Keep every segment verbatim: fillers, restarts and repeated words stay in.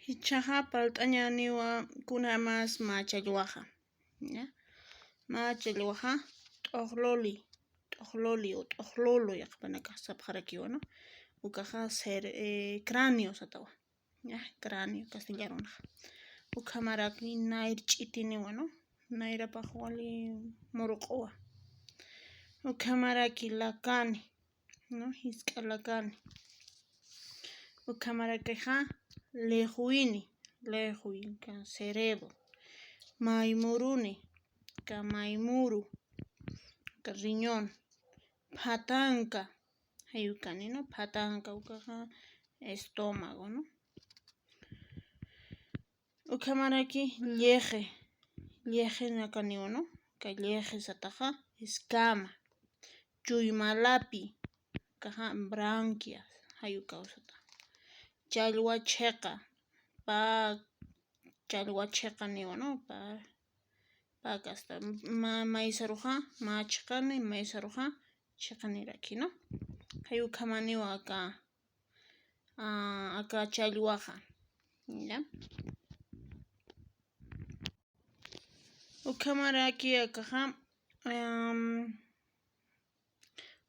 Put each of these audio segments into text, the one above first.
Jichhaxa parlt'añäniwa kuna más mä challwaxa. ¿Ya? Mä challwaxa t'uxluli, t'uxluli o t'uxlulu yaqhipanakax sapxarakiwa, ¿no? Ukaxa ser, eh, cráneo satawa. ¿Ya? Cráneo castellanonxa. Ukhamaraki nayr ch'itiniwa, ¿no? Nayrapax wali muruq'uwa. Ukhamaraki lakani, ¿no? Jisk'a lakani. Ukhamarakixa lixwini, lixwi, ka cerebro. Maymuruni, ka maymuru, ka riñón. Phatanka, jay ukani, ¿no? Phatanka ukaxa estómago, ¿no? Ukhamaraki llixi, llixinakaniwa, ¿no? Ka llixi sataxa escama. Chuymalapi, ukaxa branquia, jay ukaw sata. Challwa chhiqa, pä challwa chhiqaniwa, ¿no? Pä, pä kasta, mä, maysaruxa mä chhiqani, maysaruxa chhiqaniraki, ¿no? Jay ukhamaniwa aka, ah, aka challwaxa. ¿Ya? Ukhamaraki akaxa, em,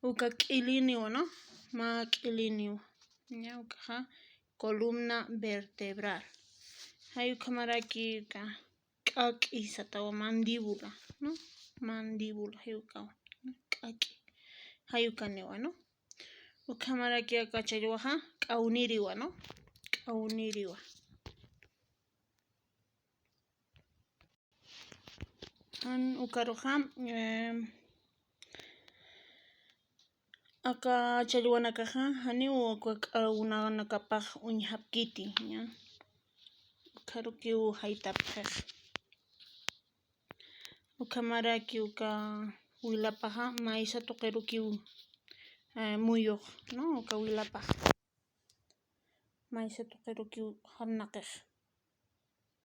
uka k'iliniwa, ¿no? Mä k'iliniwa. ¿Ya? Ukaxa columna vertebral. Jay ukhamaraki uka k'ak'i satawa, mandíbula, ¿no? Mandíbula, jay ukawa, k'ak'i. Jay ukaniwa, ¿no? Ukhamaraki aka challwaxa k'awniriwa, ¿no? K'awniriwa. Jan ukaruxa, em, aka challwanakaxa janiw uka k'awnanakapax uñjapkiti, ¿ya? Ukharukiw jaytapxix. Ukhamaraki uka wilapaxa maysa tuqirukiw, eh, muyux, ¿no? Uka wilapax maysa tuqirukiw jarnaqix.